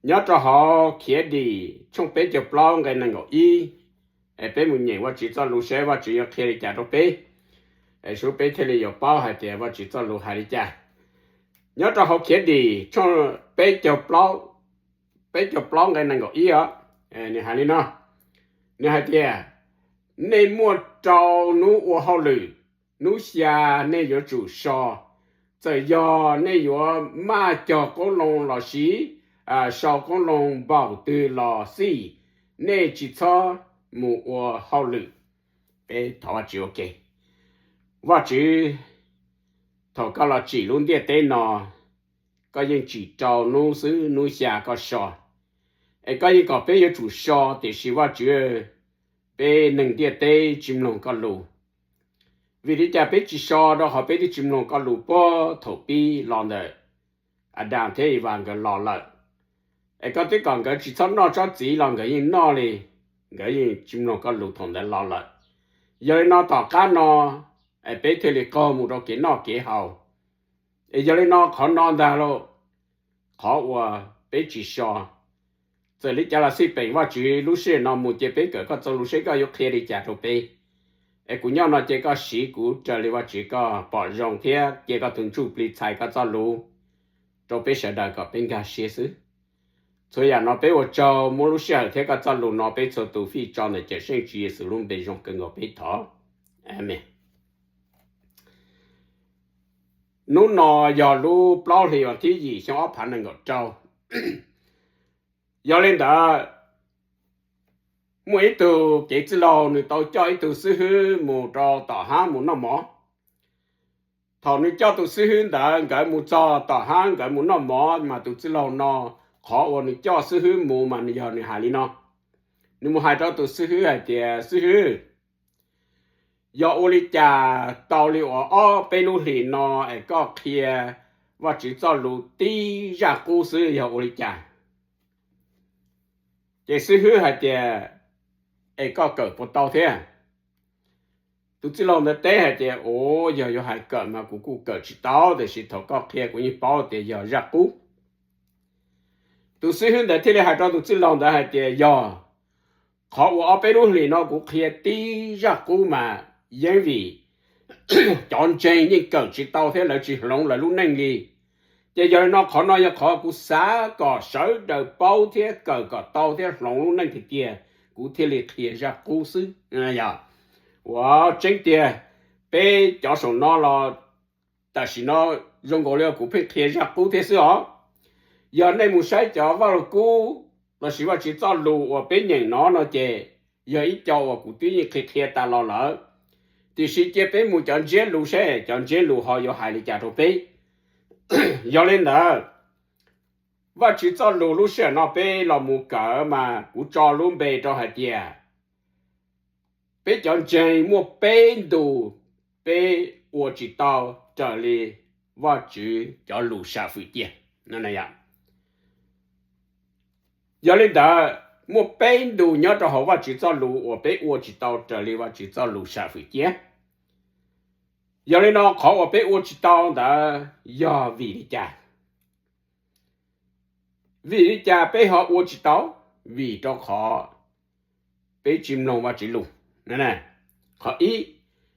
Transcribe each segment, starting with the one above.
Nyob rau hauv Khiav Dim tshooj peb caug plaub nqe nees nkaum ib, es peb mus nyeem Vajtswv txoj lus seb Vajtswv yuav qhia li cas rau peb, es sub peb thiaj li yuav paub hais tias Vajtswv txoj lus hais li cas. Nyob rau hauv Khiav Dim tshooj peb caug plaub, peb caug plaub nqe nees nkaum ib os, nws hais li no, nws hais tias, nej muaj rau hnub ua hauj lwm, hnub xya nej yuav tsum so. Txawm yog nej yuav maj cog qoob loo los sis sau qoob loo npaum twg los xij, nej tsis txhob mus ua hauj lwm. Peb thov Vajtswv ua ke. Vajtswv, thaum koj los tsim lub ntiaj teb no, koj yeej tsim rau hnub xwb, hnub xya koj so. Es koj yeej kom peb yuav tsum so, tiam sis Vajtswv, peb neeg ntiaj teb tsis mloog koj lus. Vim li cas peb tsis so? Rau qhov peb twb tsis mloog koj lus puag thaum pib los ntawm Adas thiab Evas nkawd los lawm. Es koj twb kom nkawd tsis txhob noj tsob txiv los nkawd yeej noj li, nkawd yeej tsis mloog koj lus thaum ntawd los lawm. Yog li no tom qab no, es peb thiaj li qaug mus rau kev noj kev haus. Es yog li no qhov no ntag lauj, qhov uas peb tsis so. Txawm li cas los xij peem Vajtswv, lub sij hawm no mus ces peb kawm koj txoj lus seb koj yuav qhia li cas rau peb. Es kuv nyob no ces koj siv kuv raws li Vajtswv koj pom zoo thiab cia koj tus Ntsuj Plig txhais koj txoj lus rau peb sawv daws kom peb nkag siab xwb. Txhua yam no peb ua tsaug, muab lub sij hawm thiab koj txoj lus no peb txhua tus fij tso ntawm Cawmseej Tswv Yexus lub npe zoo kawg nkaus peb thov. Amees. Hnub no yog lub plaub hlis vas thib yim xyoo ob phav nees nkaum rau. Yog li ntawd, muaj ib tug kev txwj laug nws tau coj ib tug xib hwb mus rau tom hab mus noj mov. Thaum nws coj tus xib hwb ntawd nkawd mus txog tom hab nkawd mus noj mov mas tus txwj laug no, qhov uas nws coj xib hwb mus mas nws yog nws hais li no. Nws mus hais rau tus xib hwb hais tias, xib hwb, yog ua li cas tau li uas ob peb lub hlis no es koj qhia Vajtswv txoj lus tib zaj qub xwb yog ua li cas? Ces xib hwb hais tias, es koj kawm puas tau thiab? Tus txwj laug ntawd teb hais tias, ua, yog yuav hais kawm mas kuv kuj kawm tsis tau, tiam sis thaum koj qhia kuv yeej paub tias yog zaj qub. Tus xib hwb ntawd thiaj li hais rau tus txwj laug ntawd hais tias, yog qhov uas ob peb lub hlis no kuv qhia tib zaj qub mas yeej vim cov ntseeg yeej kawm tsis tau thiab lawv tsis hloov lawv lub neej li. Ces yog li no qhov no yog qhov kuv xav kom sawv daws paub thiab kawm kom tau thiab hloov lub neej tiag tiag, kuv thiaj li qhia zaj qub xwb. Ua tseeb tiag, peb cov saum no los tam sim no zoo nkaus li kuv pheej qhia zaj qub thiab xwb os. Yog nej mus saib cov Vaj Lug Kub lossis Vajtswv txoj lus uas peb nyeem no no ces yog ib co uas kuv twb yeej qhia qhia tas los lawm. Tiam sis cia peb mus cov ntsiab lus seb cov ntsiab lus ho yuav hais li cas rau peb. Yog li ntawd, Vajtswv txoj lus lub sij hawm no peb los mus kawm mas kuv tso lub npe rau hais tias, peb cov ntseeg muaj peb ntu peb ua tsis tau raws li Vajtswv cov lus sam fwm cia. Yog li ntawd, muaj peb ntu nyob rau hauv Vajtswv txoj lus uas peb ua tsis tau raws li Vajtswv txoj lus sam fwm cia. Yog li no qhov uas peb ua tsis tau ntawd yog vim li cas? Vim li cas peb ho ua tsis tau? Vim rau qhov peb tsis mloog Vajtswv lus. Qhov ib,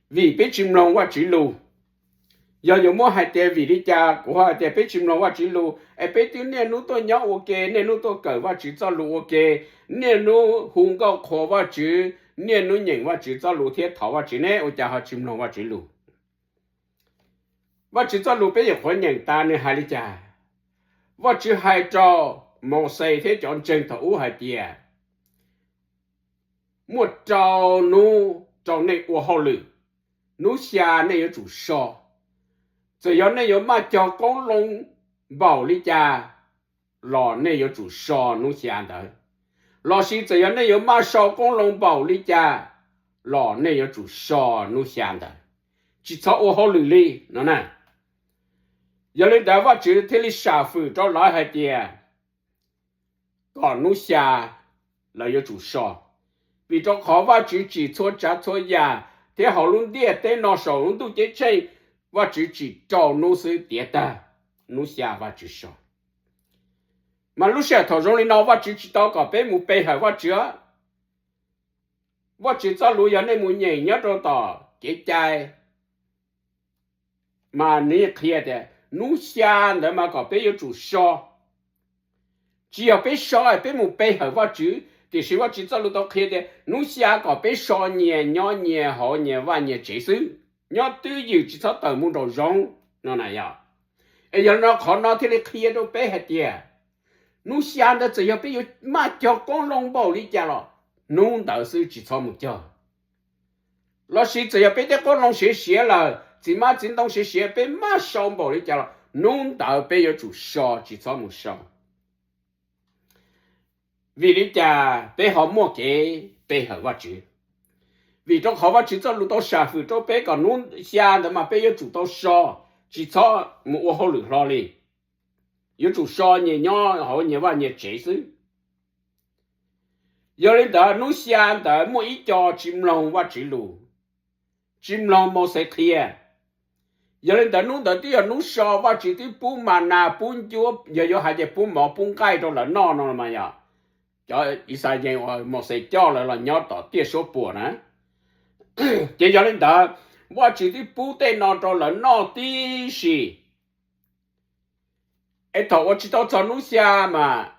vim peb tsis mloog Vajtswv lus. Yog yuav muab hais tias vim li cas kuv ho hais tias peb tsis mloog Vajtswv lus, es peb twb niaj hnub tuaj nyob ua ke, niaj hnub tuaj kawm Vajtswv txoj lus ua ke, niaj hnub hu nkauj qhuas Vajtswv, niaj hnub nyeem Vajtswv txoj lus thiab thov Vajtswv ne, ua cas ho tsis mloog Vajtswv lus? Vajtswv txoj lus peb nyuam qhuav nyeem tas nws hais li cas? Vajtswv hais rau Mauxes thiab cov ntseeg thaum ub hais tias, muaj rau hnub rau nej ua hauj lwm, hnub xya nej yuav tsum so. Txawm yog nej yuav maj cog qoob loo npaum li cas los nej yuav tsum so hnub xya ntawd, lossis txawm yog nej yuav maj sau qoob loo npaum li cas los nej yuav tsum so hnub xya ntawd, tsis txhob ua hauj lwm li no na. Yog li ntawd Vajtswv thiaj li sam fwm rau lawv hais tias kom hnub xya lawv yuav tsum so, vim rau qhov Vajtswv tsim txhua tsav txhua yam thiab hauv lub ntiaj teb no saum lub ntuj ceeb tsheej, Vajtswv tsim rau hnub xwb tiav tag, hnub xya Vajtswv so. Mas lub sij hawm thaum zoo li no Vajtswv tsis tau kom peb mus pe hawm Vajtswv. Vajtswv txoj lus yog nej mus nyeem nyob rau tom kev cai, mas nws qhia tias hnub xya ntawd mas kom peb yuav tsum so. Tsis yog peb so peb mus pe hawm Vajtswv, tiam sis Vajtswv txoj lus tau qhia tias hnub xya kom peb so nyias nyob nyias hauv nyias vaj nyias tsev xwb, nyob twj ywm tsis txhob tawm mus nraum zoov no na yog. Es yog li no qhov no thiaj li qhia rau peb hais tias hnub xya ntawd txawm yog peb yuav maj cog qoob loo npaum li cas los hnub ntawd xwb tsis txhob mus cog. Lossis txawm yog peb tej qoob loo siav siav lawm, txiv hmab txiv ntoo siav siav peb maj sau npaum li cas los hnub ntawd peb yuav tsum so tsis txhob mus so. Vim li cas peb ho muaj kev pe hawm Vajtswv? Vim rau qhov Vajtswv txoj lus tau sam hwm rau peb kom hnub xya ntawd mas peb yuav tsum tau so, tsis txhob mus ua hauj lwm hlo li. Yuav tsum so nyias nyob hauv nyias vaj nyias tsev xwb. Yog li ntawd hnub xya ntawd muaj ib co tsis mloog Vajtswv lus, tsis mloog Mauxes qhia. Yog li ntawd hnub ntawd twb yog hnub so, Vajtswv twb pub ma nas pub ncuab, yog yuav hais tias pub mov pub nqaij rau lawv noj no mas yog cov Yixalayees uas Mauxes coj lawv los nyob tom tiaj suab puam na. Ces yog li ntawd Vajtswv twb pub tej no rau lawv noj tib si. Es thaum uas tsis tau txog hnub xya mas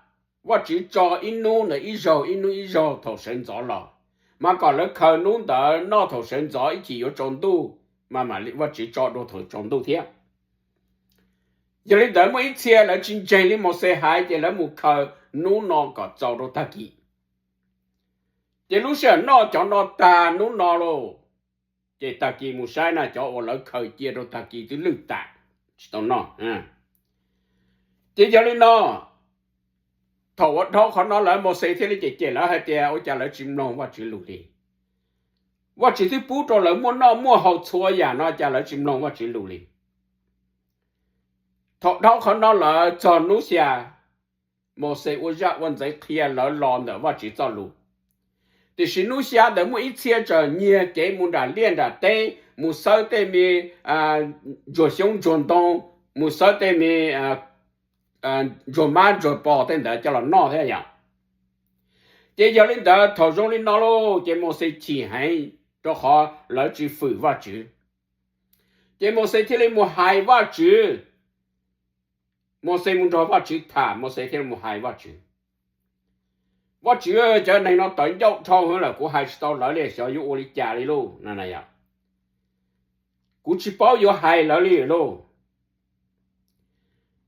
Vajtswv tso ib hnub ntawd ib zaug ib hnub ib zaug thaum sawv ntxov los, mas kom lawv khaws hnub ntawd noj thaum sawv ntxov ib chim yuav tsaus ntuj, mas mam li Vajtswv tso dua thaum tsaus ntuj thiab. Yog li ntawd muaj ib txhia lawv tsis ntseeg li Mauxes hais ces lawv mus khaws hnub no kom txaus rau tag kis. Ces lub sij hawm noj cov no tag hnub no lauj, ces tag kis mus saib na cov uas lawv khaws cia rau tag kis twb lwj tas, tsis tau noj. Ces yog li no, thaum ua dhau qhov no lawv Mauxes thiaj li cem cem lawv hais tias ua cas lawv tsis mloog Vajtswv lus li. Vajtswv twb pub rau lawv muaj noj muaj haus txhua yam no cas lawv tsis mloog Vajtswv lus li. Thaum dhau qhov no lawm txog hnub xya, Mauxes ua zaj ua ntxeev qhia lawv los ntawm Vajtswv txoj lus. Tiam sis hnub xya ntawd muaj ib txhia tseem nyiag kev mus nram liaj nram teb, mus xawb tej me ntsuag xyoob ntsuag ntoo, mus xawb tej me ntsuag mab ntsuag pos tej ntawd coj los noj thiab yom. Ces yog li ntawd thaum zoo li no lauj, ces Mauxes chim heev rau qhov lawv tsis fwm Vajtswv. Ces Mauxes thiaj li mus hais Vajtswv. Mauxes mus nrog Vajtswv tham, Mauxes thiaj li mus hais Vajtswv. Vajtswv, cov neeg no tawv ncauj dhau heev lawm, kuv hais tsis tau lawv li, xyov yuav ua li cas li lauj. Kuv tsis paub yuav hais lawv li lauj.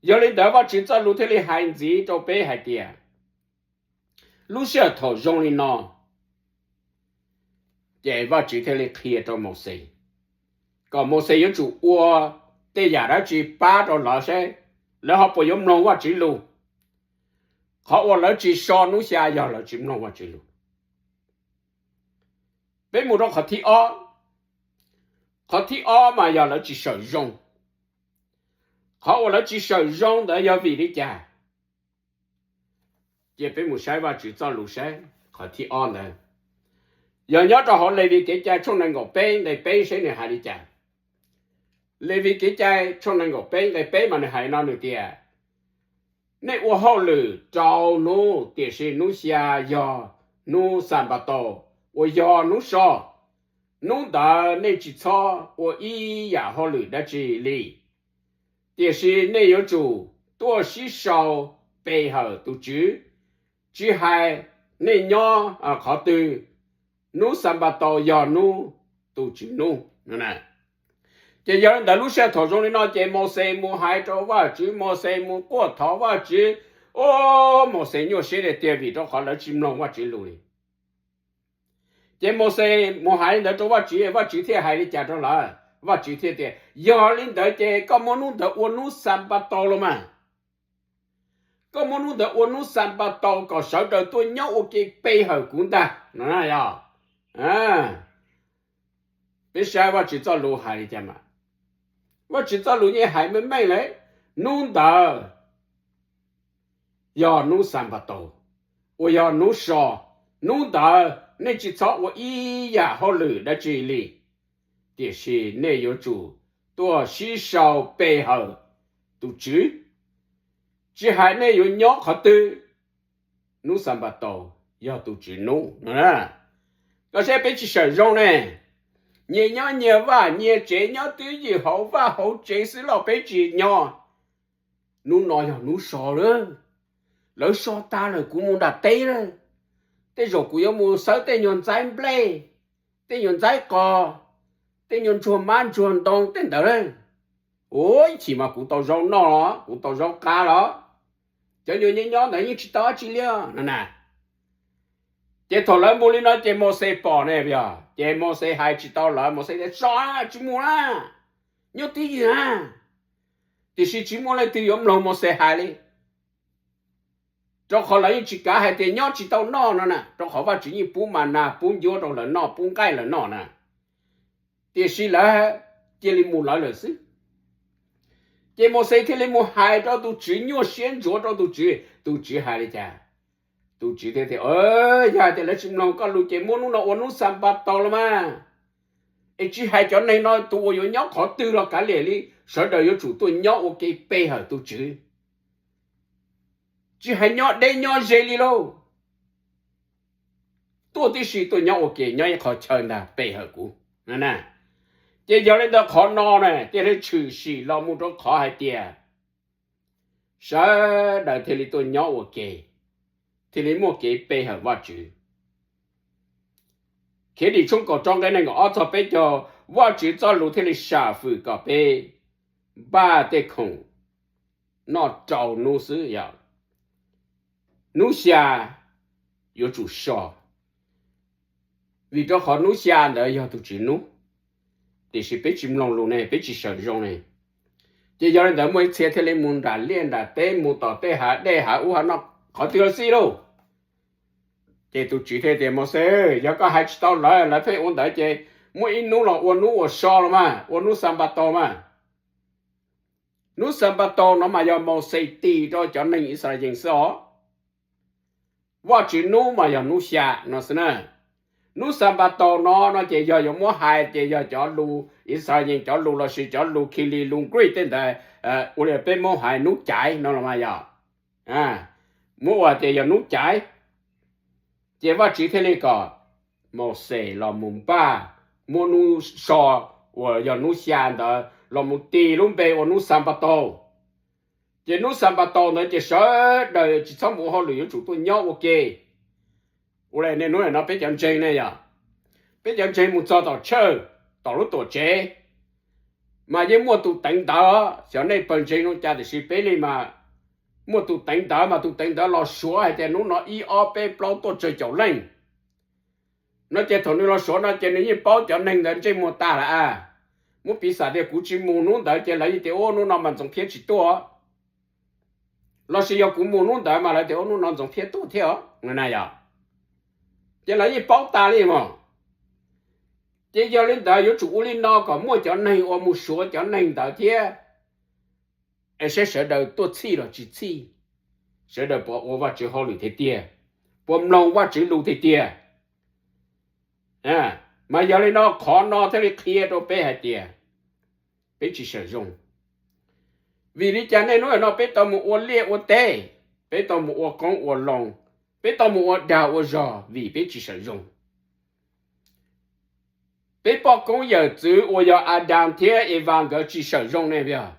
Yog li ntawd Vajtswv txoj lus thiaj li hais ntxiv rau peb hais tias, lub sij hawm thaum zoo li no, ces Vajtswv thiaj li qhia rau Mauxes kom Mauxes yuav tsum ua tej yam dab tsi pab rau lawv seb lawv ho puas yuav mloog Vajtswv lus. Qhov uas lawv tsis so hnub xya yog lawv tsis mloog Vajtswv lus. Peb mus rau qhov thib ob. Qhov thib ob mas yog lawv tsis sawm zoo. Qhov uas lawv tsis sawm zoo ntawd yog vim li cas? Cia peb mus saib Vajtswv txoj lus saib qhov thib ob ntawd. Yog nyob rau hauv Levis Kev Cai tshooj nees nkaum peb nqe peb seb nws hais li cas. Levis Kev Cai tshooj nees nkaum peb nqe peb mas nws hais no nws tias, nej ua hauj lwm rau hnub, tiam sis hnub xya yog hnub Xanpataus uas yog hnub so. Hnub ntawd nej tsis txhob ua ib yam hauj lwm dab tsi li, tiam sis nej yuav tsum tuaj sib sau pe hawm tus Tswv, tsis hais nej nyob qhov twg, hnub Xanpataus yog hnub tus Tswv hnub. Ces yog li ntawd lub sij hawm thaum zoo li no ces Mauxes mus hais rau Vajtswv, Mauxes mus quaj thov Vajtswv. Ub, Mauxes nyuaj siab tiag tiag vim rau qhov lawv tsis mloog Vajtswv lus li. Ces Mauxes mus hais li ntawd rau Vajtswv, Vajtswv thiaj hais li cas rau lawv? Vajtswv thiaj tias, yog li ntawd ces koj muab hnub ntawd ua hnub Xanpataus los mas. Koj muab hnub ntawd ua hnub Xanpataus kom sawv daws tuaj nyob ua ke pe hawm kuv ntag no na yog. Peb saib Vajtswv txoj lus hais li cas mas. Vajtswv txoj lus yeej hais meej meej li, hnub ntawd yog hnub Xanpataus, uas yog hnub so. Hnub ntawd nej tsis txhob ua ib yam hauj lwm dab tsi li, tiam sis nej yuav tsum tuaj sib sau pe hawm tus Tswv. Tsis hais nej yuav nyob qhov twg, hnub Xanpataus yog tus Tswv hnub no. Koj saib peb tsis sawm zoo ne. Nyias nyob nyias vaj nyias tsev, nyob twj ywm hauv vaj hauv tsev xwb los peb tsis nyob. Hnub no yog hnub so lawm, lawv so tag lawm kuv mus nram teb lawm. Tej zaum kuv yuav mus xawb tej nyuag ntxaib nplej, tej nyuag ntxaib qos, tej nyuag ntsuag mab ntsuag ntoo tej ntawd lawm. Ua ib chim mas kuv tau zaub noj los kuv tau zaub qab los, cov nyuag nyob nyob ntawd yeej tsis tau dab tsi li no na. Ces thaum lawv mus li no ces Mauxes pom ne, yog ces Mauxes hais tsis tau lawv, Mauxes tias, So, tsis mus na, nyob twj ywm na. Tiam sis tsis muaj leej twg yuav mloog Mauxes hais li, rau qhov lawv yeej tsis kav hais tias nyob tsis tau noj no na, rau qhov Vajtswv yeej pub ma nas pub ncuab rau lawv noj, pub nqaij lawv noj na. Tiam sis lawv cia li mus lawv lawm xwb. Ces Mauxes thiaj li mus hais rau tus Tswv, nyuaj siab ntsuav rau tus Tswv. Tus Tswv hais li cas? Tus Tswv thiaj tias, Yog tias lawv tsis mloog koj lus ces muab hnub no ua hnub Xanpataus los mas. Es tsis hais cov neeg no, tus uas yuav nyob qhov twg los kav liam li, sawv daws yuav tsum tuaj nyob ua ke pe hawm tus Tswv. Tsis hais nyob deb nyob ze li lauj, tuaj tib si tuaj nyob ua ke nyob ib qho chaw ntag pe hawm kuv. Ces yog li ntawd qhov no na thiaj li tshwm sim los mus rau qhov hais tias sawv daws thiaj li tuaj nyob ua ke, thiaj li muaj kev pe hawm Vajtswv. Khiavdim tshooj kaum rau nqe nees nkaum ob txog peb caug, Vajtswv txoj lus thiaj li sam fwm kom peb npaj tej khoom noj rau hnub xwb yom. Hnub xya yuav tsum so, vim rau qhov hnub xya ntawd yog tus Tswv hnub, tiam sis peb tsis mloog lus ne, peb tsis sawm zoo ne. Ces yog li ntawd muaj ib txhia thiaj li mus nram liaj nram teb, mus tom tej hav dej hav ub hav no, qhov twg los xij lauj. Ces tus Tswv thiaj tias, Mauxes, yog koj hais tsis tau lawv, lawv pheej ua ntawd ces muab ib hnub los ua hnub uas so los mas, ua hnub Xanpataus mas. Hnub Xanpataus no mas yog Mauxes tis rau cov neeg Yixalayees xwb os. Vajtswv hnub mas yog hnub xya no xwb na. Hnub Xanpataus no no ces yog yuav muab hais ces yog cov lus Yixalayees cov lus lossis cov lus Khis Lis lus Greek tej ntawd, ua li peb muab hais hnub caiv no los mas yog, muab ua tias yog hnub caiv. Ces Vajtswv thiaj li kom Mauxes los mus npaj, muab hnub so uas yog hnub xya ntawd los mus tis lub npe ua hnub Xanpataus. Ces hnub Xanpataus ntawd ces sawv daws tsis txhob mus ua hauj lwm, yuav tsum tuaj nyob ua ke. Ua li nej hnub no peb cov ntseeg ne yog, peb cov ntseeg mus txog tom church, tom lub tuam tsev, mas yeej muaj tus teev ntawv, xyov nej pawg ntseeg zoo cas tiam sis peb li mas muaj tus teev ntawv, mas tus teev ntawv los suav hais tias hnub no ib ob peb plaub tuaj tsawg caum leej no ces thaum nws los suav no ces nws yeej paub cov neeg ntawd ntsej muag tas lawm a. Muab piv xam tias kuv tsis mus hnub ntawd ces lawv yeej tias ub hnub no mas Ntxoov Phiab tsis tuaj, lossis yog kuv mus hnub ntawd mas lawv tias ub hnub no Ntxoov Phiab tuaj thiab os na yog. Ces lawv yeej paub tas li mas. Ces yog li ntawd yuav tsum ua li no kom muaj cov neeg uas mus suav cov neeg ntawd thiab, es saib sawv daws tuaj txhij los tsis txhij, sawv daws puas ua Vajtswv hauj lwm tiag tiag, puas mloog Vajtswv lus tiag tiag. Mas yog li no qhov no thiaj li qhia rau peb hais tias peb tsis sawm zoo. Vim li cas nej hnub no peb tau mus ua liaj ua teb, peb tau mus ua qoob ua loo, peb tau mus ua dag ua zog? Vim peb tsis sawm zoo. Peb poj koob yawm txwv uas yog Adas thiab Evas nkawd tsis sawm zoo ne yog.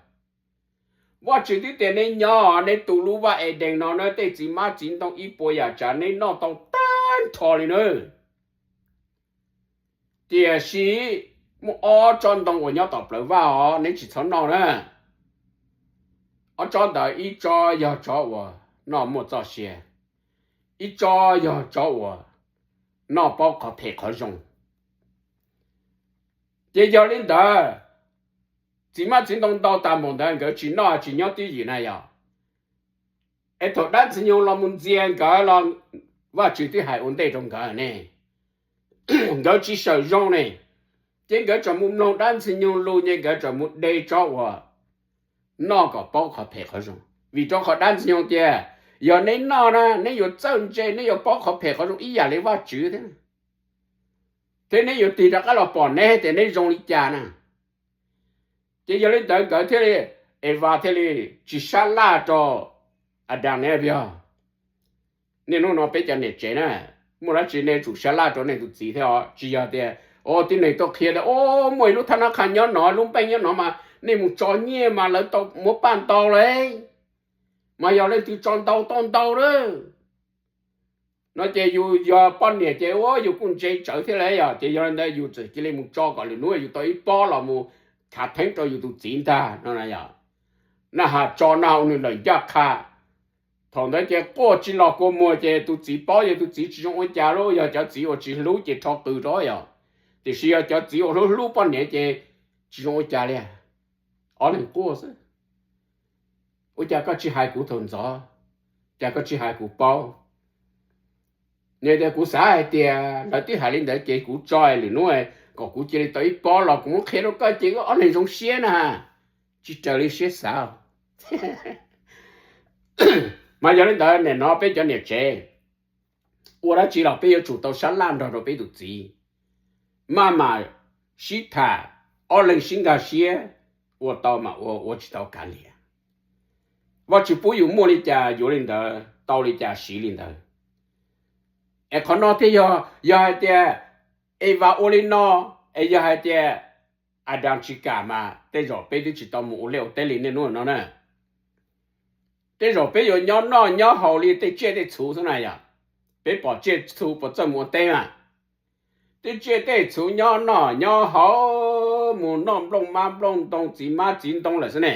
Vajtswv twb tias nej nyob, nej tu lub vaj Edees no na, tej txiv hmab txiv ntoo ib puas yam tsav neb noj tau tag nrho li na. Tiam sis muaj ob tsob ntoo uas nyob tom plawv vaj os, neb tsis txhob noj na. Ob tsob ntawd ib tsob yog tsob uas noj muaj txoj sia, ib tsob yog tsob uas noj paub qhov phem qhov zoo. Ces yog li ntawd, txiv hmab txiv ntoo ntau tas npaum ntawd nkawd tsis noj tsis nyob twj ywm na yog. Es thaum dab ntxwg nyoog los mus ntxias nkawd los Vajtswv twb hais ua ntej rau nkawd ne, nkawd tsis sawm zoo ne. Ces nkawd tseem mus mloog dab ntxwg nyoog lus, ces nkawd tseem mus de tsob uas noj kom paub qhov phem qhov zoo. Vim rau qhov dab ntxwg nyoog tias yog neb noj na neb yuav txawj ntse, neb yuav paub qhov phem qhov zoo ib yam li Vajtswv thiab, thiab neb yuav tig rov qab los pom neb tias neb zoo li cas na. Ces yog li ntawd nkawd thiaj li, Evas thiaj li tsis sab laj rau Adas, Evis, niaj hnub no peb cov niam tsev na, muaj dab tsi nej tsum sab laj rau nej tus txiv thiab os. Tsis yog tias, o, tib neeg tuaj qhia tias, o, muaj ib lub thab nab qha nyob no, lub npeej nyob no mas nej mus tso nyiaj mas lawv tau muab paj ntau lawm, mas yog leej twg tso ntau tau ntau lawm no ces yus yog poj niam ces ua yus kuj ntse tsawv thiab lauj. Yog ces yog li ntawd yus txawm cia li mus tso kom lwm hnub yus tau ib pob los mus khav theeb rau yus tus txiv ntag no na. Yog na has tso na ua nws lawm ncaj qha. Thaum ntawd ces quaj tsis los kua muag ces tus txiv paub, yog tus txiv tsis zoo ua cas lauj. Yog cov txiv uas tsis hlub ces rho qws rau yog, tiam sis yog cov txiv uas hlub hlub poj niam ces tsis zoo ua cas li. Ob leeg quaj xwb. Ua cas koj tsis hais kuv thaum ntxov? Cas koj tsis hais kuv paub? Nws tias, kuv xav hais tias lawv twb hais li ntawd ces kuv tso lwm hnub kom kuv cia li tau ib pob los kuv muab qhia rau koj ces wb ob leeg zoo siab na. Tsis raws li siab xav. Mas yog li ntawd nim no peb cov niam tsev, ua dab tsi los peb yuav tsum tau sab laj nrog rau peb tus txiv, maj mam sib tham, ob leeg sib nkag siab, ua tau mas ua, ua tsis tau kav liam. Vajtswv pub yus muaj li cas yuav li ntawd, tau li cas siv li ntawd. Es qhov no thiaj yog, yog hais tias Evas ua li no, es yog hais tias Adas tsis kam mas tej zaum peb twb tsis tau mus ua liaj ua teb li niaj hnub no na. Tej zaum peb yuav nyob noj nyob haus li tej tsiaj tej txhu xwb na yom. Peb pom tsiaj txhu puas txawj mus ua teb mas? Tej tsiaj tej txhu nyob noj nyob haus, mus noj nplooj mab nplooj ntoo, txiv mab txiv ntoo lawm xwb ne.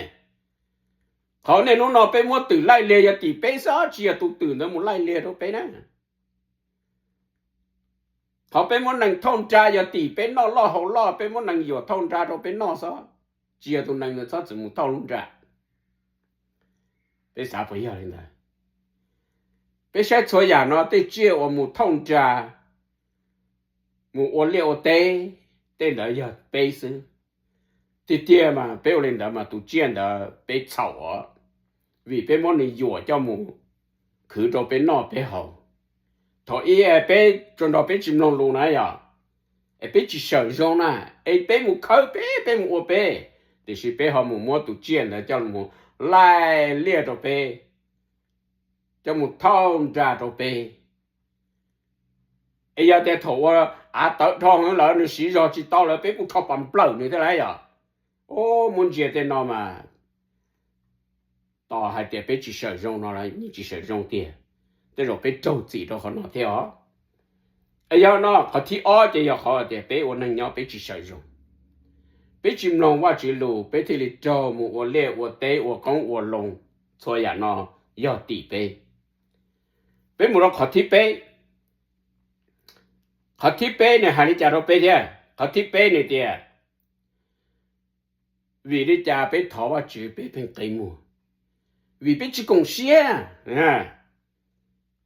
Qhov niaj hnub no peb muab twm laij liag yog tim peb xwb, tsis yog tus twm ntawd mus laij liag rau peb na. Qhov peb muab nees thauj nra yog tim peb noj loj haus loj, peb muab nees yuam thauj nra rau peb noj xwb, tsis yog tus nees ntawd txhob txwm mus thauj lub nra. Peb xav puas yog li ntawd? Peb saib txhua yam no tej tsiaj uas mus thauj nra, mus ua liaj ua teb, tej ntawd yog peb xwb. Tiag tiag mas peb ua li ntawd mas tus tsiaj ntawd peb txhaum os, vim peb muab nws yuam coj mus khwv rau peb noj peb haus. Thaum ub peb tsuas nrog peb tsis mloog lus na yom, es peb tsis sawm zoo na, es peb mus khawb peb, peb mus ua peb, tiam sis peb ho mus muab tus tsiaj ntawd coj mus laij liaj rau peb, coj mus thauj nra rau peb. Es yog tias thaum ua av tawv dhau lawm nws siv zog tsis tau lawm peb kuj rho pas nplawm nws thiab lauj yom. Ub, muab ntsia tej no mas tos hais tias peb tsis sawm zoo no los yeej tsis sawm zoo tiag. Tej zaum peb raug txim rau qhov no thiab os. Es yog no qhov thib ob ces yog qhov tias peb ua neeg nyob peb tsis sawm zoo, peb tsis mloog Vajtswv lus peb thiaj li raug mus ua liaj ua teb ua qoob ua loo, txhua yam no yog tim peb. Peb mus rau qhov thib peb. Qhov thib peb nws hais li cas rau peb thiab? Qhov thib peb nws tias, vim li cas peb thov Vajtswv peb pheej qe muag? Vim peb tsis koom siab.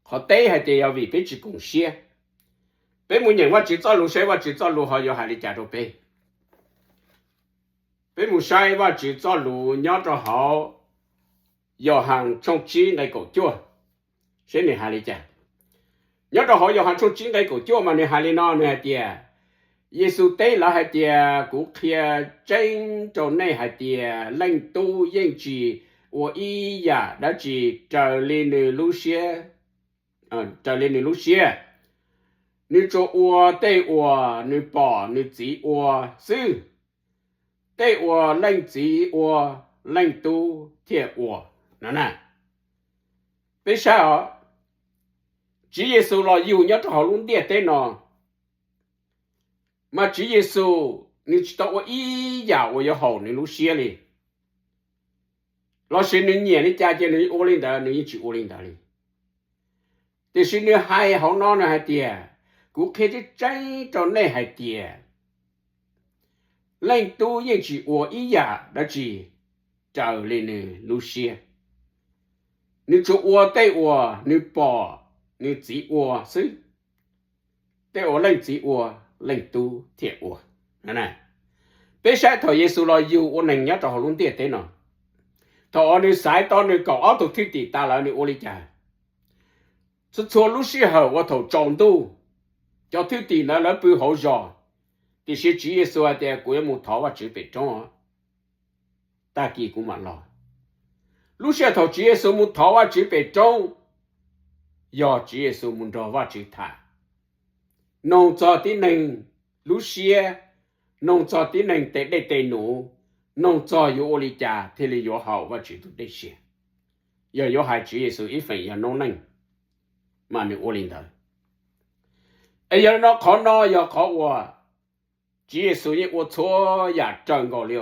Qhov teb hais tias yog vim peb tsis koom siab. Peb mus nyeem Vajtswv txoj lus saib Vajtswv txoj lus ho yuav hais li cas rau peb. Peb mus saib Vajtswv txoj lus nyob rau hauv Yauhas tshooj tsib nqe kaum cuaj, seb nws hais li cas. Nyob rau hauv Yauhas tshooj tsib nqe kaum cuaj mas nws hais li no, nws hais tias, Yexus teb lawv hais tias, kuv qhia tseeb rau nej hais tias Leej Tub yeej tsis ua ib yam dab tsi raws li nws lub siab, raws li nws lub siab. Nws tsuas ua tej uas nws pom nws Txiv ua xwb. Tej uas Leej Txiv ua, Leej Tub thiaj ua no na. Peb saib os, Tswv Yexus los yug nyob rau hauv lub ntiaj teb no, mas Tswv Yexus nws tsis tau ua ib yam uas yuav haum nws lub siab li. Lossis nws nyiam li cas ces nws ua li ntawd, nws yeej tsis ua li ntawd li. Tiam sis nws hais hauv no nws hais tias, kuv qhia tseeb tseeb rau nej hais tias Leej Tub yeej tsis ua ib yam dab tsi raws li nws lub siab. Nws tsuas ua tej uas nws pom nws Txiv ua xwb. Tej uas Leej Txiv ua, Leej Tub thiaj ua. Peb saib thaum Yexus los yug ua neeg nyob rau hauv lub ntiaj teb no, thaum uas nws xaiv tau nws kaum ob tug thwj tim tas lawm nws ua li cas? Txhua txhua lub sij hawm uas thaum tsaus ntuj, cov thwj tim ntawd lawv pw hauv zos, tiam sis Tswv Yexus hais tias, kuv yuav mus thov Vajtswv pem roob, tag kis kuv mam los. Lub sij hawm thaum Tswv Yexus mus thov Vajtswv pem roob, yog Tswv Yexus mus nrog Vajtswv tham, noog txog tib neeg lub siab, noog txog tib neeg tes dej tes num, noog txog yuav ua li cas thiaj li yuav haum Vajtswv tus dej siab. Yog yuav hais Tswv Yexus ib feem yog noob neej, mas nws ua li ntawd. Es yog li no qhov no yog qhov uas Tswv Yexus yeej ua txhua yam raws nkaus li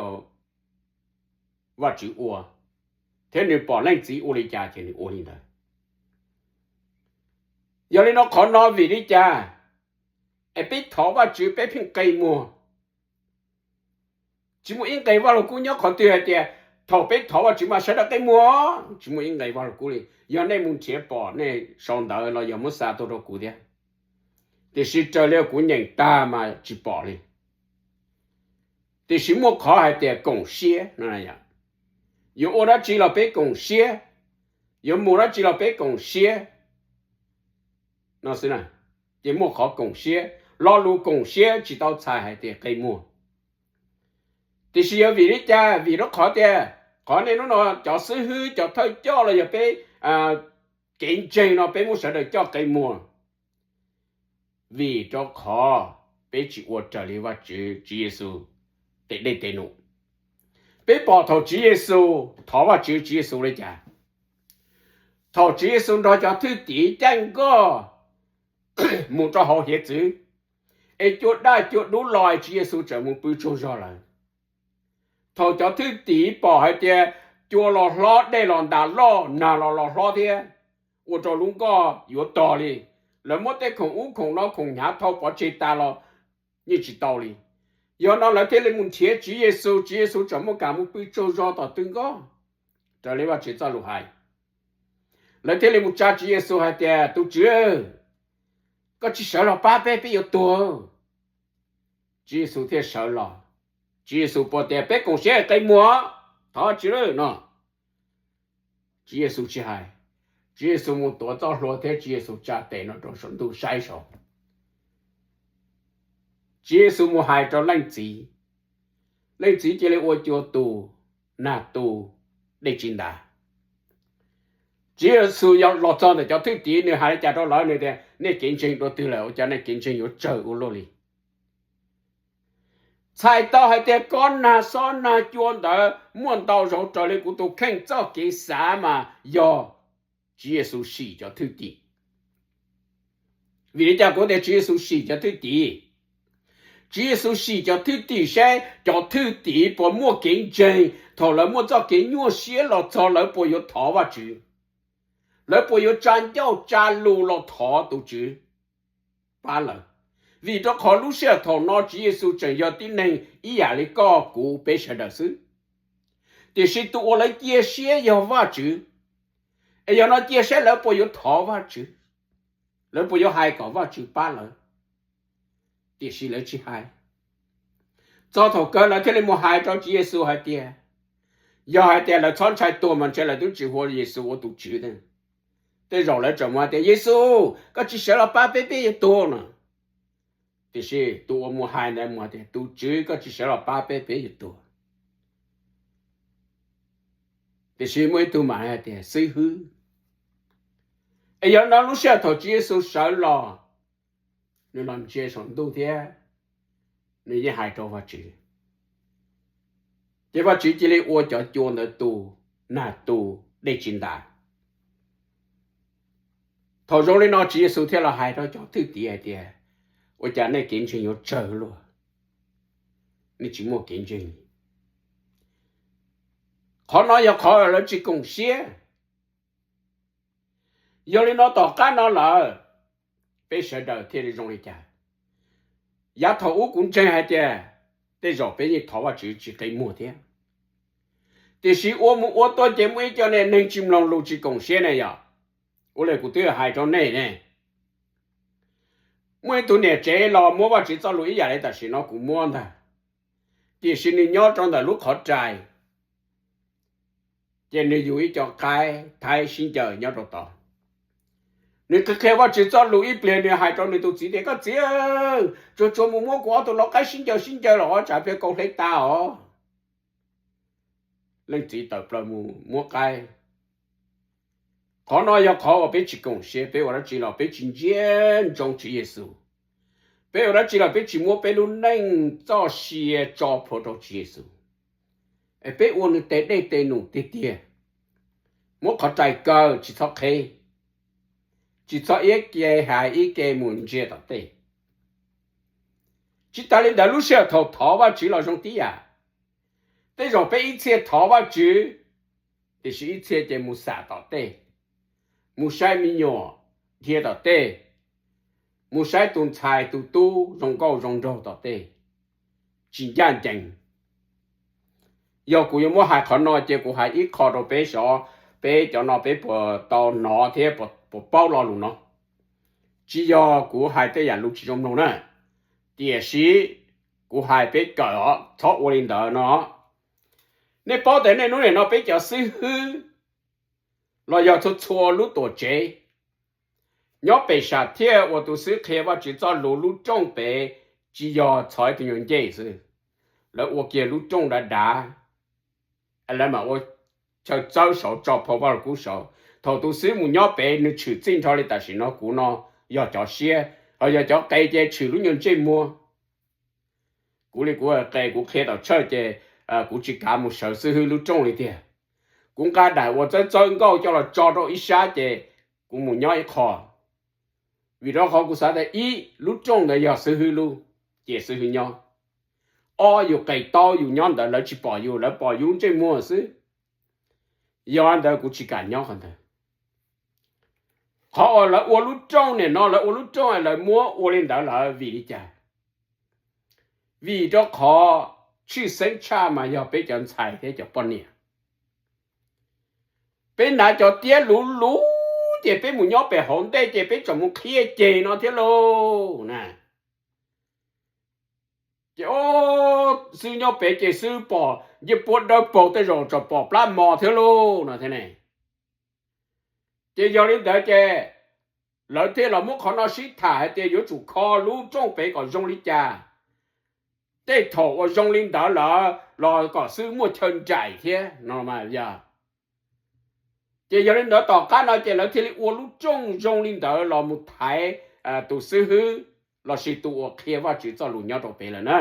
Vajtswv ua, thiab nws pom Leej Txiv ua li cas ces nws ua li ntawd. Yog li no qhov no vim li cas es peb thov Vajtswv peb pheej qe muag? Tsis muaj ib nqe Vaj Lug Kub nyob qhov twg hais tias thaum peb thov Vajtswv mas sawv daws qe muag. Tsis muaj ib nqe Vaj Lug Kub li. Yog nej mus nrhiav pom nej sau ntawv los yog muab xa tuaj rau kuv thiab, tiam sis raws li kuv nyeem tag mas tsis pom li. Tiam sis muaj qhov hais tias koom siab no, yuav ua dab tsi los peb koom siab, yuav mus dab tsi los peb koom siab no xwb. Ces muaj qhov koom siab, lo lus koom siab tsis tau txhais hais tias qe muag. Tiam sis yog vim li cas? Vim rau qhov tias qhov nej hnub no cov xib hwb, cov thawj coj los yog peb kev ntseeg no peb muab sawv daws coj qe muag, vim rau qhov peb tsis ua raws li Vajtswv, Tswv Yexus tes dej tes num. Peb pom thaum Tswv Yexus thov Vajtswv, Tswv Yexus li cas? Thaum Tswv Yexus nrog cov thwj tim caij nkoj mus rau hauv hiav txwv, es cua daj cua dub los es Tswv Yexus tseem mus pw tsaug zog lawm. Thaum cov thwj tim pom hais tias cua los hlob, dej los ntas loj, nag los los hlob thiab, ua rau lub nkoj yuav tog li, lawv muab tej khoom ub khoom no khoom hnyav thau pov tseg tas los yeej tsis tau li. Yog no lawv thiaj li mus nrhiav Tswv Yexus, Tswv Yexus tseem muaj kam mus pw tsaug zog tom tw nkoj, raws li Vajtswv txoj lus hais. Lawv thiaj li mus tsa Tswv Yexus hais tias, Tus Tswv, koj tsis sawv los pab peb, peb yuav tuag. Tswv Yexus thiaj sawv los. Tswv Yexus puas tias, Peb koom siab qe muag, thov Vajtswv no? Tswv Yexus tsis hais. Tswv Yexus mus tuav txoj hlua thiab Tswv Yexus tsa tes no rau saum ntuj saib saud. Tswv Yexus mus hais rau Leej Txiv, Leej Txiv cia li ua cua tu, nag tu, dej tsis ntas. Tswv Yexus los txog ntawm cov thwj tim, nws hais li cas rau lawv? Nws tias, Nej kev ntseeg dua twg lawm, ua cas nej kev ntseeg yuav tsawg ua luaj li? Txhais tau hais tias kob nag xob nag cua ntawd muaj ntau zaus raws li kuv tus kheej txoj kev xav mas yog Tswv Yexus sim cov thwj tim. Vim li cas kuv tias Tswv Yexus sim cov thwj tim? Tswv Yexus sim cov thwj tim saib cov thwj tim puas muaj kev ntseeg, thaum lawv muaj txoj kev nyuaj siab los txog lawv puas yuav thov Vajtswv, lawv puas yuav tsa ncauj tsa lus los thov tus Tswv pab lawv. Vim rau qhov lub sij hawm thaum no Tswv Yexus tseem yog tib neeg ib yam li koj kuv peb sawv daws xwb, tiam sis tus uas lawv cia siab yog Vajtswv. Es yog no cia saib lawv puas yuav thov Vajtswv, lawv puas yuav hais kom Vajtswv pab lawv. Tiam sis lawv tsis hais. Txog thaum kawg lawv thiaj li mus hais rau Tswv Yexus hais tias, yog hais tias lawv txhob ntshai tuag mas ntshe lawv twb tsis hu Yexus ua tus Tswv. Tej zaum lawv tseem mus hais tias, Yexus, koj tsis sawv los pab peb, peb yuav tuag no. Tiam sis tus uas mus hais ntawd mus hais tias, Tus Tswv, koj tsis sawv los pab peb, peb yuav tuag. Tiam sis muaj ib tug mam hais tias, Xib hwb. Es yog no lub sij hawm thaum Tswv Yexus sawv los, nws los ntsia saum ntuj thiab nws yeej hais rau Vajtswv, ces Vajtswv cia li ua cov cua ntawd tu, nag tu, dej tsis ntas. Thaum zoo li no Tswv Yexus thiaj los hais rau cov thwj tim hais tias, Ua cas nej kev ntseeg yuav tsawg luaj? Nej tsis muaj kev ntseeg. Qhov no yog qhov lawv tsis koom siab. Yog li no tom qab no lawm, peb sawv daws thiaj li zoo li cas? Yav thaum ub kuv ntseeg hais tias tej zaum peb yeej thov Vajtswv tsis qe muag thiab. Tiam sis ua mus ua tuaj ces muaj ib co niag neeg tsis mloog lus tsis koom siab ne yom. Ua li kuv twb hais rau nej ne, muaj ib tug niam tsev los muab Vajtswv txoj lus ib yam li tam sim no kuv muab ntag, tiam sis nws nyob rau ntawm lub qhov rais, ces nws yug ib co qaib thaib sib ncaws nyob rau tod. Nws qhia qhia Vajtswv txoj lus ib pliag nws hais rau nws tus txiv tias, Koj txiv, tsuag tsuag mus muab kuv ob tug lau qaib sib ncaws sib ncaws los tsam pliag kaus hle tas os. Leej txiv tawm plaws mus muab qaib Qhov no yog qhov uas peb tsis koom siab, peb ua dab tsi los peb tsis ntsia ntsoov Tswv Yexus. Peb ua dab tsi los peb tsis muab peb lub neej txoj sia tso plhuav rau Tswv Yexus. Es peb ua nws tes dej tes num tiag tiag, muab qhov rais kaw tsis txhob qheb, tsis txhob ib ke hais ib ke mus ntsia tom tej. Tsis tas li ntawd lub sij hawm thaum thov Vajtswv los zoo tib yam. Tej zaum peb ib txhia thov Vajtswv, tiam sis ib txhia ces mus xam tom tej, mus saib me nyuam dhia tom tej, mus saib tus ntxhais tus tub zoo nkauj zoo nraug tom tej, tsis ncaj ncees. Yog kuv yuav muab hais qhov no ces kuv hais ib qho rau peb sov, peb cov no peb puas tau hnov thiab puas paub lo lus no. Tsis yog kuv hais tej yam lus tsis zoo mloog na, tiam sis kuv hais peb kawm os, txhob ua li ntawd no. Nej paub tias nej lub niam no peb cov xib hwb los yog txhua txhua lub tuam tsev nyob pem sam thiaj uas tus xib hwb qhia Vajtswv txoj lus lub rooj pem tsis yog txhos tus nyuag ncej xwb. Lawv ua kiag lub rooj dav dav, lawv mam ua chaw txawb saud tso phau Vajluskub saud. Thaum tus xib hwb mus nyob pem nws tshwm txij nrho li tam sim no kuv no yog cov siab, ho yog cov qe ces tshwm lub nyuag ntsej muag. Kuv li kuv qe kuv qhia tom church ces kuv tsis kav mus sawv xib hwb lub rooj li tiag. Kuv nqa daim uas txawb txawb nkauj coj los tso rau ib sab ces kuv mus nyob ib qho. Vim rau qhov kuv xav tias ib lub rooj ntawd yog xib hwb lub, ces xib hwb nyob. Ob yus qe taub yus nyob ntawd lawv tsis pom yus, lawv pom yus ntsej muag xwb. Yog ntawd kuv tsis kam nyob qhov ntawd. Qhov uas lawv ua lub rooj nim no lawv ua lub rooj lawv muab ua li ntawd lawm vim li cas? Vim rau qhov tshwj xeeb tshaj mas yog peb cov ntxhais thiab cov poj niam. Peb hnav cov tiab luv luv ces peb mus nyob pem hauv ntej ces peb tseem mus qhia ceg no thiab lauj na. Ces xib hwb nyob pem ces xib hwb pom ncej puab dawb paug tej zaum tseem pom plab mos thiab lauj no thiab ne. Ces yog li ntawd ces lawv thiaj los muab qhov no sib tham hais tias yuav tsum kho lub rooj pem kom zoo li cas. Tej thaum uas zoo li ntawd lawm los kom xib hwb muaj chaw nraim thiab no. Ces yog li ntawd tom qab no ces lawv thiaj li ua lub rooj zoo li ntawd los mus thaiv tus xib hwb lossis tus uas qhia Vajtswv txoj lus nyob rau pem lawm na.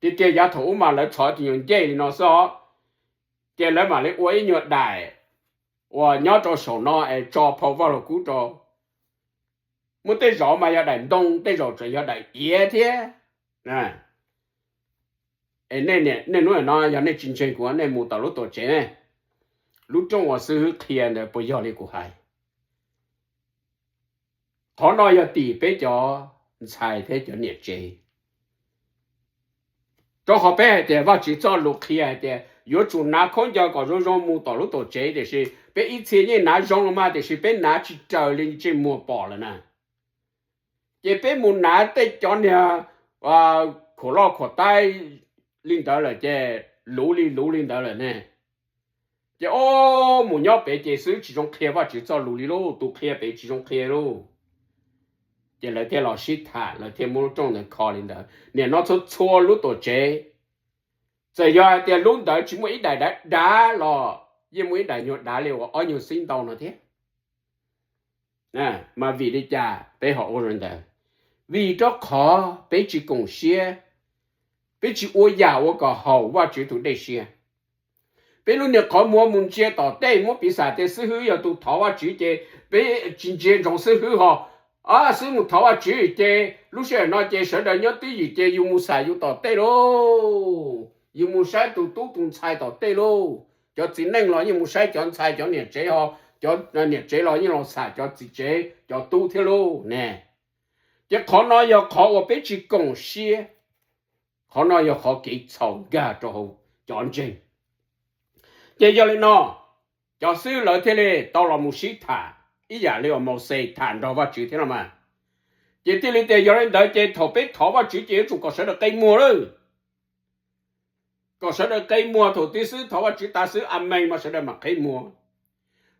Tiag tiag yav thaum ub mas lawv txhos tus nyuag ncej li no xwb os. Ces lawv mam li ua ib nyuag daim uas nyob rau saum no es tso phau Vajluskub rau. Muaj tej zaum mas yog daim ntoo, tej zaum tseem yog daim iav thiab. Nej hnub no yog nej tsis ntseeg kuv nej mus tom lub tuam tsev ne, lub rooj uas xib hwb qhia ntawd puas yog li kuv hais? Qhov no yog tim peb cov ntxhais thiab cov niam tsev. Rau qhov peb hais tias Vajtswv txoj lus qhia hais tias yuav tsum hnav khaub ncaws kom zoo zoo mus tom lub tuam tsev, tiam sis peb ib txhia yeej hnav zoo los mas tiam sis peb hnav tsis raws li ntsej muag pom lawm na. Ces peb mus hnav tej cov niag khuam loj khuam taib li ntawd lawm ces luv li luv li ntawd lawm ne. Ces o, mus nyob pem ces xib hwb tsis zoo qhia Vajtswv txoj lus li lauj, tus qhia pem tsis zoo qhia lauj. Ces lawv thiaj los sib tham, lawv thiaj muab lub rooj ntawd kho li ntawd. Nim no txhua txhua lub tuam tsev, txawm yog hais tias lub ntawd tsis muaj ib daim dav dav los yeej muaj ib daim nyuag dav li uas ob nyuag xib ntau no thiab. Mas vim li cas peb ho ua li ntawd? Vim rau qhov peb tsis koom siab, peb tsis ua yam uas kom haum Vajtswv tus dej siab. Peb lub niag qhov muag mus ntsia tom tej muab piv xam tias xib hwb yog tus thov Vajtswv ces peb tsis ntsia ntsoov xib hwb ho. Xib hwb mus thov Vajtswv ces lub sij hawm no ces sawv daws nyob twj ywm ces yus mus xam yus tom tej lauj, yus mus saib tus tub tus ntxhais tom tej lauj. Cov txiv neej los yeej mus saib cov ntxhais cov niam tsev ho, cov niam tsev los yeej los xam cov txiv tsev cov tub thiab lauj ne. Ces qhov no yog qhov uas peb tsis koom siab, qhov no yog qhov kev txhaum nkag rau hauv cov ntseeg. Ces yog li no, cov xib hwb lawv thiaj li tau los mus sib tham ib yam li uas Mauxes tham nrog Vajtswv thiab no mas. Ces thiaj li tias yog li ntawd ces thaum peb thov Vajtswv ces yuav tsum kom sawv daws qe muag lawm. Kom sawv daws qe muag, thaum twg xib hwb thov Vajtswv tas xib hwb amees mas sawv daws mam qhib muag.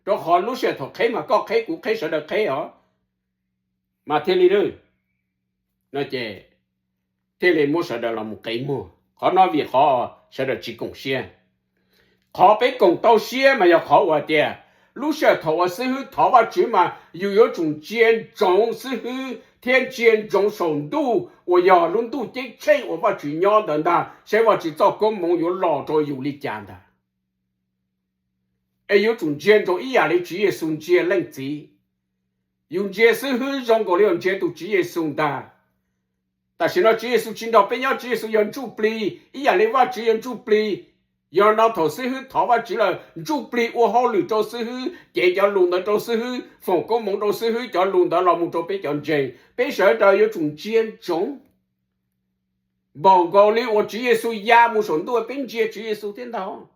Rau qhov lub sij hawm thaum qhib mas koj qhib kuv qhib sawv daws qhib os, mas thiaj li no ces thiaj li muab sawv daws los mus qe muag. Qhov no vim qhov sawv daws tsis koom siab. Qhov peb koom tau siab mas yog qhov uas tias Lub sij hawm thaum uas xib hwb thov Vajtswv mas yus yuav tsum ntsia ntsoov xib hwb thiab ntsia ntsoov saum ntuj uas yog lub ntuj ceeb tsheej uas Vajtswv nyob ntawd ntag, saib Vajtswv txoj koob hmoov yuav los rau yus li cas ntag. Es yuav tsum ntsia ntsoov ib yam li Tswv Yexus ntsia Leej Txiv. Yus ntsia xib hwb zoo nkaus li yus ntsia tus Tswv Yexus ntag. Tam sim no Tswv Yexus tsis nrog peb nyob, Tswv Yexus yog ntsuj plig ib yam li Vajtswv yog ntsuj plig. Yog no thaum xib hwb thov Vajtswv lawm, ntsuj plig ua hauj lwm rau xib hwb, cev cov lus ntawd rau xib hwb, foom koob hmoov rau xib hwb, cov lus ntawd los mus rau peb cov ntseeg. Peb sawv daws yuav tsum ntsia ntsoov npaum nkaus li uas Tswv Yexus ya mus saum ntuj, peb ntsia Tswv Yexus thiab ntag.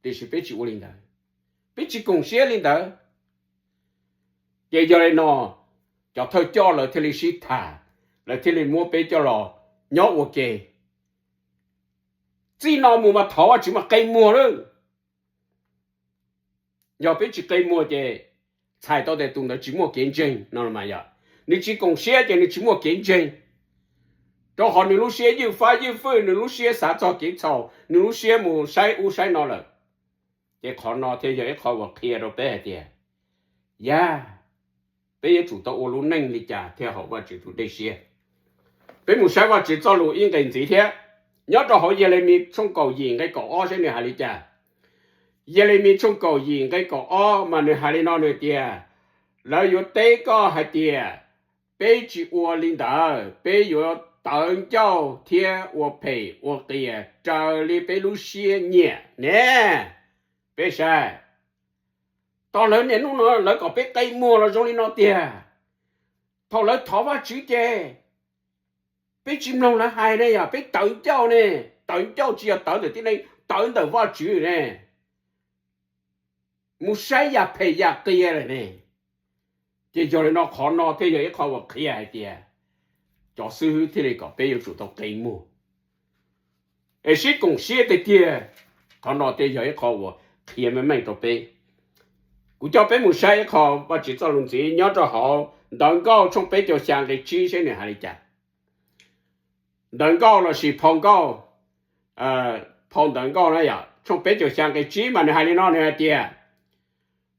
Tiam sis peb tsis ua li ntawd, peb tsis koom siab li ntawd. Ces yog li no, cov thawj coj lawv thiaj li sib tham, lawv thiaj li muab peb coj los nyob ua ke. Txij no mus mas thov Vajtswv mas qe muag lawm. Yog peb tsis qe muag ces txhais tau tias tus ntawd tsis muaj kev ntseeg no mas yog nws tsis koom siab ces nws tsis muaj kev ntseeg, rau qhov nws lub siab ywj fab ywj fwj, nws lub siab xav txog kev txhaum, nws lub siab mus saib ub saib no lawm. Ces qhov no thiaj yog ib qho uas qhia rau peb hais tias, yog peb yuav tsum tau ua lub neej li cas thiaj haum Vajtswv tus dej siab. Peb mus saib Vajtswv txoj lus ib nqe ntxiv thiab, nyob rau hauv Yelemis tshooj kaum yim nqe kaum ob saib nws hais li cas. Yelemis tshooj kaum yim nqe kaum ob mas nws hais li no, nws tias, lawv yuav teb koj hais tias, peb tsis ua li ntawd, peb yuav tawv ncauj thiab ua phem ua qias raws li peb lub siab nyiam ne. Peb saib, tos lawv niaj hnub no lawv kom peb qe muag los zoo li no tiag. Thaum lawv thov Vajtswv ces peb tsis mloog lawv hais ne, yog peb tawv ncauj ne. Tawv ncauj tsis yog tawv ntawm tib neeg, tawv ntawm Vajtswv ne, mus saib yam phem yam qias lawm ne. Ces yog li no qhov no thiaj yog ib qho uas qhia hais tias cov xib hwb thiaj li kom peb yuav tsum tau qe muag es sib koom siab tiag tiag. Qhov no thiaj yog ib qho uas qhia meej meej rau peb. Kuv coj peb mus saib ib qho Vajtswv txoj lus ntxiv nyob rau hauv Ntawv Nkauj tshooj peb caug xya nqe tsib saib nws hais li cas. Ntawv Nkauj lossis phau Nkauj, phau Ntawv Nkauj na yom, tshooj peb caug xya nqe tsib mas nws hais li no, nws hais tias,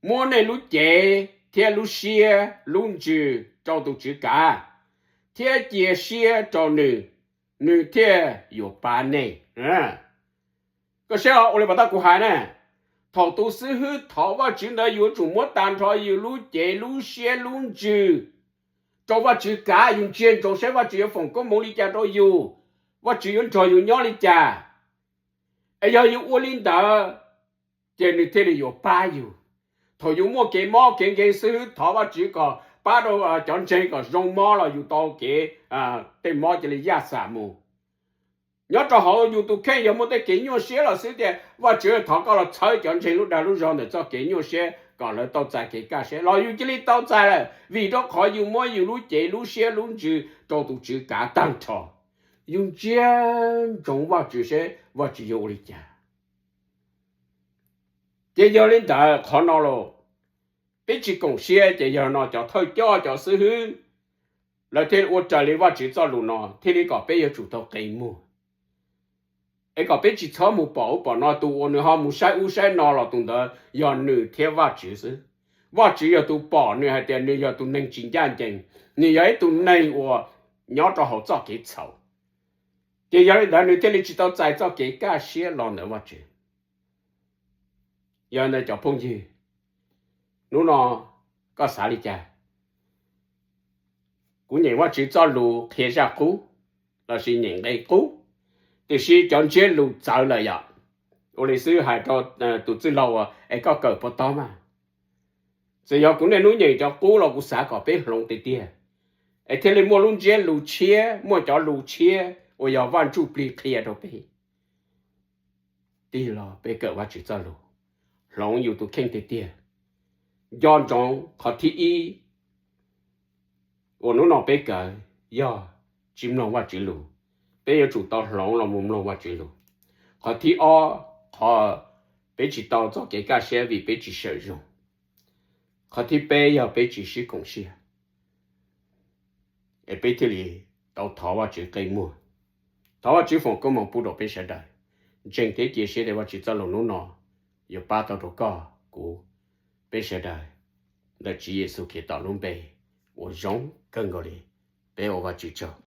muab nej lub cev thiab lub siab lub ntsws rau tus Tswv kav, thiab cia siab rau nws, nws thiaj yuav pab nej. Koj saib ua li pas tag kuv hais na, thaum tus xib hwb thov Vajtswv ntawd yuav tsum muab tag nrho yus lub cev lub siab lub ntsws rau Vajtswv kav, yus ntsia ntsoov saib Vajtswv yuav foom koob hmoov li cas rau yus, Vajtswv yuav nrog yus nyob li cas. Es yog yus ua li ntawd, ces nws thiaj li yuav pab yus. Thaum yus muaj kev mob kev nkeeg, xib hwb thov Vajtswv kom pab rau cov ntseeg kom zoo mob los yus tau kev, tej mob cia li yaj xam mus. Nyob rau hauv yus tus kheej yog muaj tej kev nyuaj siab los xwb tiag, Vajtswv thov koj los txhawb cov ntseeg lub dag lub zog ntawm txoj kev nyuaj siab kom lawv tau txais kev kaj siab los yus cia li tau txais lawm, vim rau qhov yus muab yus lub cev lub siab lub ntsws rau tus Tswv kav tag nrho. Yus ntsia ntsoov Vajtswv seb Vajtswv yuav ua li cas. Ces yog li ntawd qhov no los peb tsis koom siab ces yog no cov thawj coj cov xib hwb lawv thiaj ua raws li Vajtswv txoj lus no thiaj li kom peb yuav tsum tau qe muag. Es kom peb tsis txhob mus pom ub pom no, tus uas nws ho mus saib ub saib no los tus ntawd yog nws thiab Vajtswv xwb. Vajtswv yog tus pom nws hais tias nws yog tus neeg tsis ncaj ncees, nws yog ib tug neeg uas nyob rau hauv txoj kev txhaum. Ces yog li ntawd nws thiaj li tsis tau txais txoj kev kaj siab los ntawm Vajtswv. Yog ntawd cov phooj ywg, hnub no koj xav li cas? Kuv nyeem Vajtswv txoj lus qhia zaj qub lossis nyeem nqe qub, tiam sis cov ntsiab lus txawv lawm yom. Ua li xwb hais rau tus txwj laug uas es koj kawm puas tau mas. Txawm yog kuv niaj hnub nyeem cov qub los kuv xav kom peb hloov tiag tiag, es thiaj li muaj lub ntsiab lus tshiab, muaj cov lus tshiab uas yog Vaj Ntsujplig qhia rau peb. Tig los peb kawm Vajtswv txoj lus, hloov yus tus kheej tiag tiag. Nco ntsoov qhov thib ib uas hnub no peb kawm yog tsis mloog Vajtswv lus, peb yuav tsum tau hloov los mus mloog Vajtswv lus. Qhov thib ob, qhov peb tsis tau txoj kev kaj siab vim peb tsis sawm zoo. Qhov thib peb yog peb tsis sib koom siab, es peb thiaj li tau thov Vajtswv qe muag. Thov Vajtswv foom koob hmoov pub rau peb sawv daws. Ntseeg thiab cia siab tias Vajtswv txoj lus hnub no yuav pab tau rau koj, kuv, peb sawv daws ntawm Tswv Yexus Khetos lub npe uas zoo kawg nkaus li. Peb ua Vajtswv tsaug.